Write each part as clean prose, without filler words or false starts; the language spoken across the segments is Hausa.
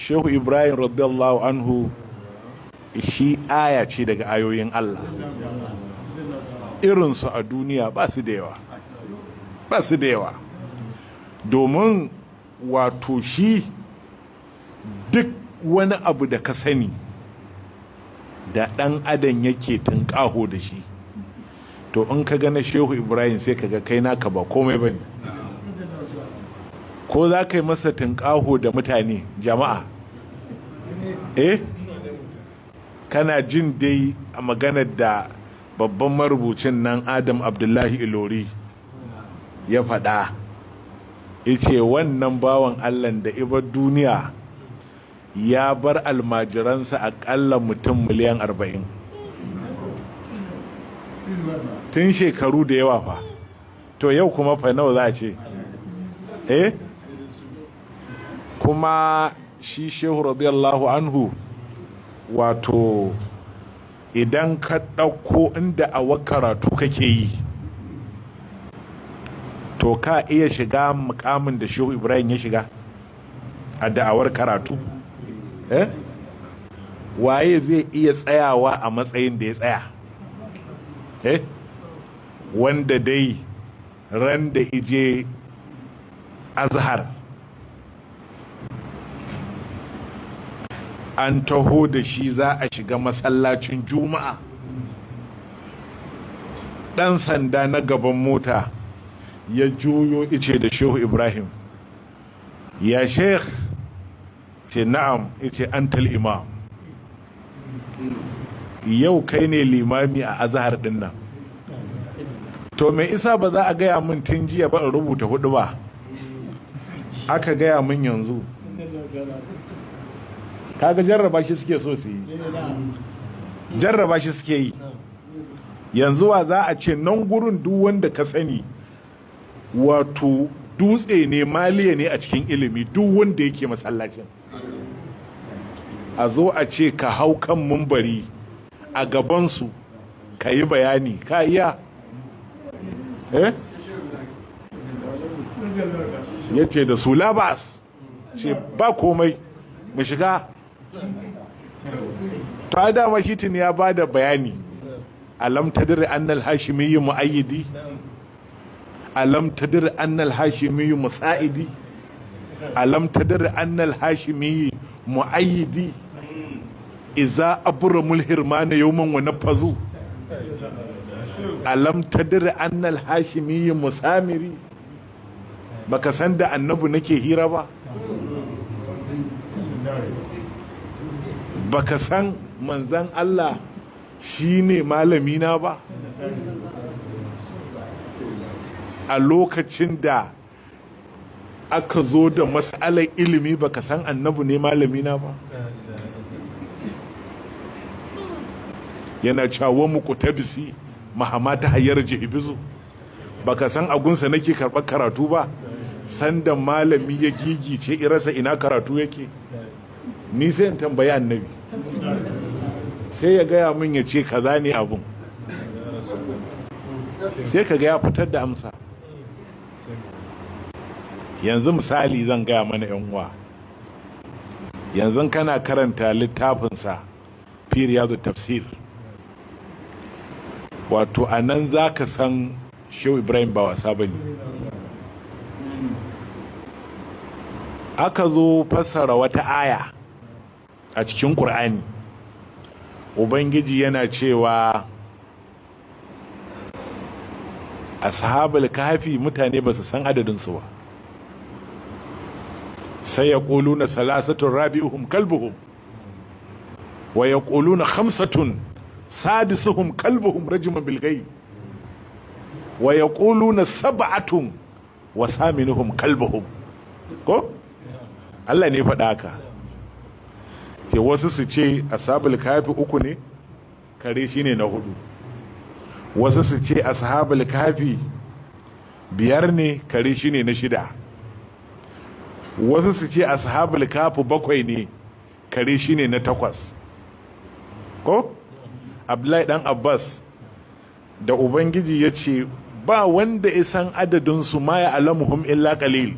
Shehu Ibrahim radiyallahu anhu shi aya ce daga ayoyin Allah. Irinsu a duniya ba su da yawa, ba su da yawa. Domin wato shi duk wani abu da ka sani da ɗan adam yake tunƙaho da shi, to in ka ga na Shehu Ibrahim, sai ka ga kai naka ba komai ba ne. Ko za ka yi masa tunƙaho da mutane, jama'a? Eh, kana jin dai a maganar da babban marubucin nan Adam Abdullahi Ilori ya faɗa, ce wannan bawan Allah da ya bar duniya ya bar almajiransa aƙalla mutum miliyan 40 tun shekaru da yawa fa. To yau kuma fa nawa za a ce? Eh, kuma shi Shehu radiyallahu anhu, wato idan ka ɗauko inda a karatu kake yi, to ka iya shiga mukamin da Shehu Ibrahim ya shiga a da'awar karatu? Eh, waye zai iya tsayawa a matsayin da ya tsaya? Eh, wanda dai ran da ije Azhar, an taho da shi za a shiga masallacin Juma'a, ɗan sanda na gaban mota ya juyo ice da Shehu Ibrahim, "Ya Sheikh." Ce, "Na'am." Ice, "Antal imam, yau kai ne limami a Azhar din nan." To mai isa ba za a gaya min tun jiya ba in rubuta hudu ba, aka gaya min yanzu? Kaga jarraba shi suke so su yi, jarraba shi suke yi. Yanzu wa za a ce nan gurin duk wanda ka sani, wato dutse ne, maliya ne a cikin ilimi, duk wanda yake masallacin, a zo a ce ka hau kan mumbari a gabansu ka yi bayani, ka iya? Eh, ya ce da su, "Labas." Ce, "Ba komai, mu shiga." To ai dama shi tuni ya ba da bayani: "Alam tadri annal hashimiyyu mu'ayyidi, alam tadri annal hashimiyyu musa'idi, alam tadri annal hashimiyyu mu'ayyidi, iza abramul hirmana yawman wa nafazu, alam tadri annal hashimiyyu musamiri." Baka san da Annabi nake hira ba? Baka san manzan Allah shine malamina ba? A lokacin da aka zo da matsalar ilimi, baka san Annabi ne malamina ba? Yana cewa muku tabisi mahama ta hayar jihibizu, baka san agunsa nake karɓar karatu ba? Sanda malami ya gigice irasa ina karatu yake, ni sai in tambayi Annabi, sai ya gaya min, ya ce kaza ne abun, sai ka ga ya fitar da amsa. Yanzu misali zan gaya mana, yan uwa, yanzu kana karanta littafinsa fi Riyadu Tafsir, wato a nan za ka san Shehu Ibrahim ba wasa ba ne. Aka zo fassara wata aya a cikin ƙur'ani, Ubangiji yana cewa ashabul kafi mutane ba su san adadinsu ba. Sai ya na salasatun rabi'uhum kalbuhum, wa ya na khamsatun sadisuhum kalbuhum rajiman bilgai, wa ya na sab'atun wa saminuhum kalbuhum. Ko Allah ne faɗa haka? Ce wasu su ce ashabul kafi uku ne, kare shine na hudu. Wasu su ce ashabul kafi biyar ne, kare shine na shida. Wasu su ce ashabul kafi bakwai ne, kare shine na takwas. Ko Abdullahi dan Abbas, da Ubangiji ya ce ba wanda ya san adadinsu, ma ya alamuhum illa qalil,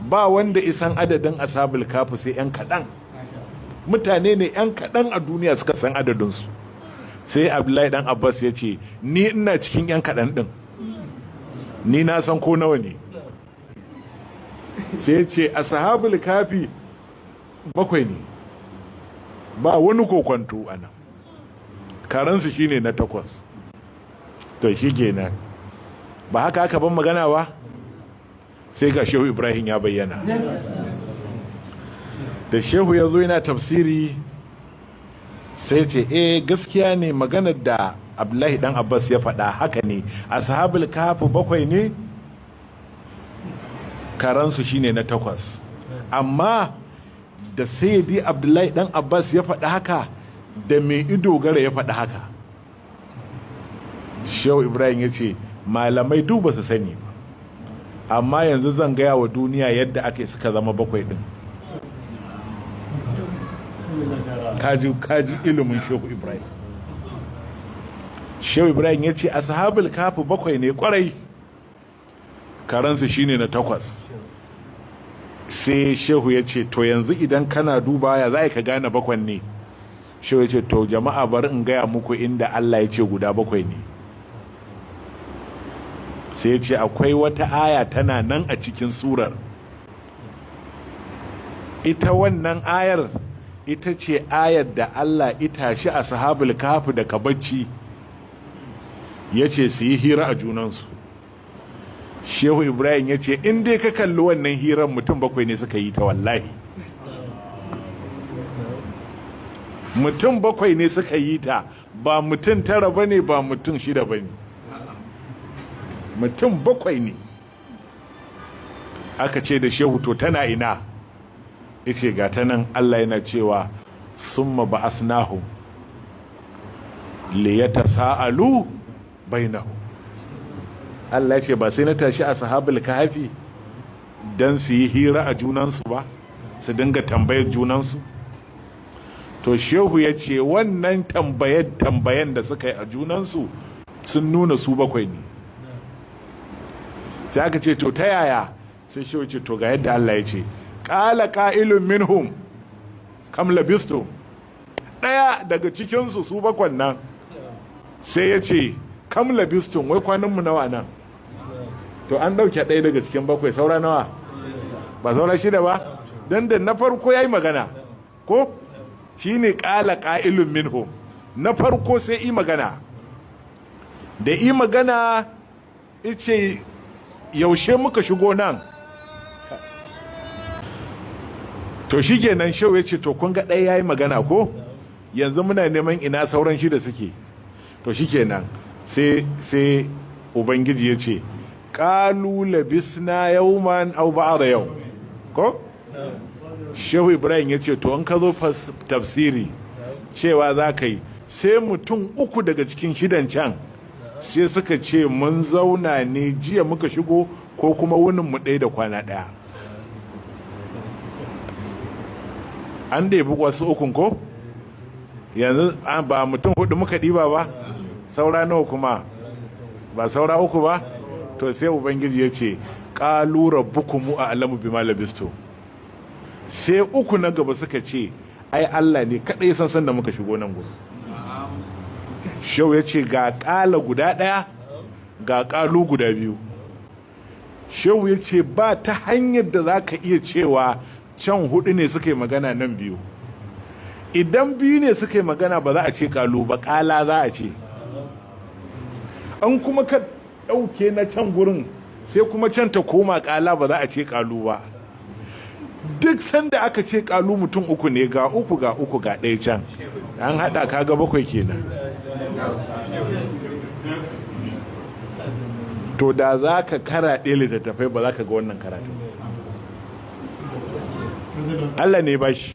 Ba wanda isan adadin ashabul kafi sai yan kaɗan. Mutane ne yan kaɗan a duniya suka san adadinsu. Sai Abdullahi dan Abbas ya ce, ni ina cikin yan kaɗan ɗin, ni na san ko nawa ne. Sai ya ce ashabul kafi 7 ne, ba wani kokwanto a nan, karansu shine na 8. To shi kenan, ba haka aka ban magana ba. Sai ga Shehu Ibrahim ya bayyana. Da Shehu ya zo yana tafsiri, sai ce, eh, gaskiya ne maganar da Abdullahi dan Abbas ya faɗa, haka ne, ashabul kafi 7 ne, karansu shine na 8. Amma da Sayyidi Abdullahi dan Abbas ya faɗi haka, da mai ido gara ya faɗi haka? Shehu Ibrahim ya ce malamai duk ba su sani ba, amma yanzu zan gaya wa duniya yadda ake suka zama 7 din. Kaji ilimin Shehu Ibrahim. Shehu Ibrahim ya ce ashabul kafi 7 ne kwarai, karansu shine na 8. Sai Shehu ya ce, to yanzu idan kana duba ya za ka gane 7 ne? Shehu ya ce, to jama'a, bari in gaya muku inda Allah ya ce guda 7 ne. Sai ya ce akwai wata aya tana nan a cikin surar. Ita wannan ayar ita ce ayar da Allah ita shi ashabul kafi daga bacci, ya ce su yi hira a junansu. Shehu Ibrahim ya ce in dai ka kalli wannan hirar, mutum 7 ne suka yi ta. Wallahi mutum 7 ne suka yi ta, ba mutum 9 ba ne, ba mutum 6 ba ne, mutum 7 ne. Aka ce da Shehu, to tana ina? Yace ga ta nan, Allah yana cewa summa ba'asnahum liyatasaalu bainahum. Allah ce ba sai na tashi ashabul kahfi dan su yi hira a junansu ba, su dinga tambayar junansu. To Shehu ya ce wannan tambayar tambayan da suka yi a junansu sun nuna su 7 ne. Sai aka ce, to ta yaya? Sai Shehu ce, to ga yadda Allah ya ce, qala qa'ilun minhum kam labistu. Daya daga cikinsu su 7 nan sai ya ce, kam labistum, wai kwanan mu nawa nan? To an dauke ɗaya daga cikin 7, saura nawa? Ba saura 6 ba? Dan da na farko yayi magana ko shine qala qa'ilun minhum, na farko sai yi magana. Da yi magana ice yaushe muka shigo nan? To shikenan, Shehu ya ce to kun ga ɗaya yayi magana ko, yanzu muna neman ina sauran 6 suke. To shikenan, sai Ubangiji ya ce qalu labisna yawman aw ba'da yau ko. Shehu Ibrahim ya ce to in ka zo tafsiri cewa za ka yi, sai mutum 3 daga cikin 6 can sai suka ce mun zauna ne jiya muka shigo, ko kuma wunin mu 1 da kwana 1. An ɗebi wasu 3 ko, yanzu ba mutum 4 muka ɗiba ba, saura nawa kuma? Ba saura 3 ba? To sai Ubangiji ya ce qalu rabbukum a'lamu bima labistu. Sai 3 na gaba suka ce ai Allah ne kadai san san da muka shigo nan gurin. Shehu ya ce ga ƙala guda 1, ga ƙalu guda 2. Shehu ya ce ba ta hanyar da za ka iya cewa can 4 ne suka yi magana nan 2. Idan 2 ne suka yi magana ba za a ce ƙalu ba, ƙala za a ce. An kuma ka ɗauke na can gurin sai kuma can ta koma ƙala, ba za a ce ƙalu ba. Duk sanda aka ce ƙalu mutum 3 ne, ga 3 ga 3 ga 1 can, an haɗa kaga 7 kenan. To da za ka karaɗe littattafai ba za ka ga wannan karatu. Allah ne ba shi.